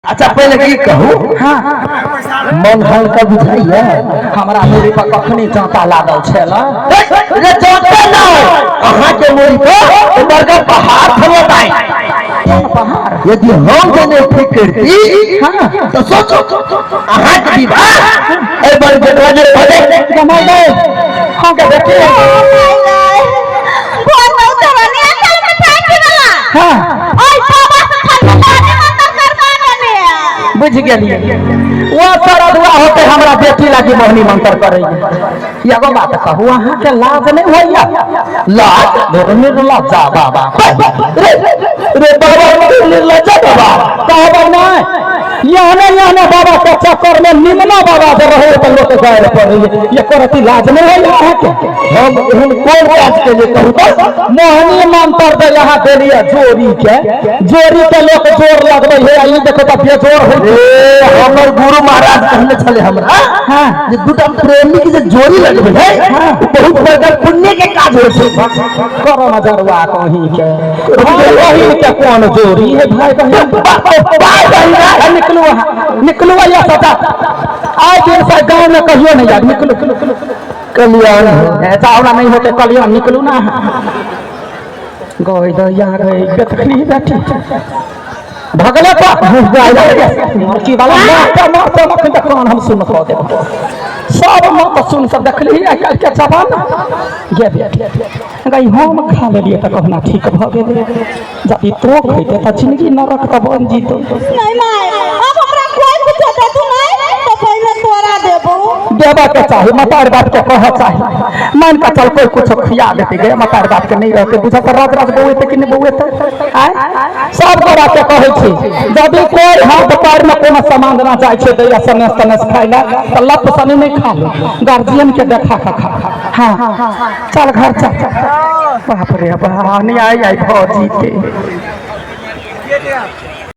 अच्छा पहले की कहू? हाँ। मन हल्का बुझाइया। हमरा मुड़ी पर कखनी जाँता लागल छल। रे जाँता नहीं, अहाँ के मुड़ी पर बड़का पहाड़ थमताई। कोन पहाड़? यदि हम जने ठीक करती, हाँ। तो सोचो अहाँ के विवाह ए बड़ बेटवा जे भले कमाई गए हाँ के बेटी। हाँ बुझ गेलिए, वो सरदुआ होते हमरा बेटी लागी मोहनी मंत्र करे। एगो बात कहू, अहाँ के लाज नहीं होइया? लाज? निर्लज्जा बाबा। रे रे बाबा, निर्लज्जा बाबा कहबै नहीं, यहने यहने बाबा के चक्कर में निमना बाबा जे रहे तो लोक गैर पड़े। ये करती लाज नहीं होइया अहाँ के? हम एहन कोन काज के लिए कहू तो? मोहनी मंत्र दे यहाँ देलिए जोड़ी के, जोड़ी के लोक जोर लगबै हे, ई देखो तऽ बेजोर होइ छै। ए हमर गुरु महाराज कहने छले हमरा, हाँ। जे दूटा प्रेमी के जे जोड़ी लगबै है, हाँ। ओ बहुत बड़का पुण्य के काज होइ छै। करो नजरुआ कहीं के, भाई बहिन के कोन जोड़ी है भाई बहिन? भाई बहिन। निकलू अहाँ, निकलू अइया सदा आइ दिन से गाँव में कहियो नहीं जाब। निकलू। कल्याण हो। ऐसा होला नहीं होते कल्याण। निकलू ना अहाँ। गई दैया गई बेतखनी बैठी भगले पर मुर्की वाला मारते मारते मखन तक कान हम सुन कऽ देब सब मत सुन सब देखली आइ काल्हि के जमाना। गे बेटी गई, हम खा लेलियै तऽ कहुना ठीक भऽ गेलै, जदि तो खैते तऽ जिंदगी नरक तऽ बन जीतो। नहीं माय, अब हमरा कोई कुछ दे तू नहीं तो पहले तोरा देबो। देबऽ के चाही, मतार बाप के कहऽ चाही। मान के चल कोई कुछ खिया देते गे, मतार बाप के नहीं रहते बुझा तऽ रात रात बौएते कि नहीं बौएते? आय सब गोरा के कहै छी, यदि कोई हाथ पैर में कोनो सामान ना जाइ छै दैया सनेस तनेस खाइ ला तऽ लप सनी नहीं खा लो, गार्जियन के देखा खा खा। हाँ चल घर चल। बाप रे बाप, नहीं आई आई भऽ जीते।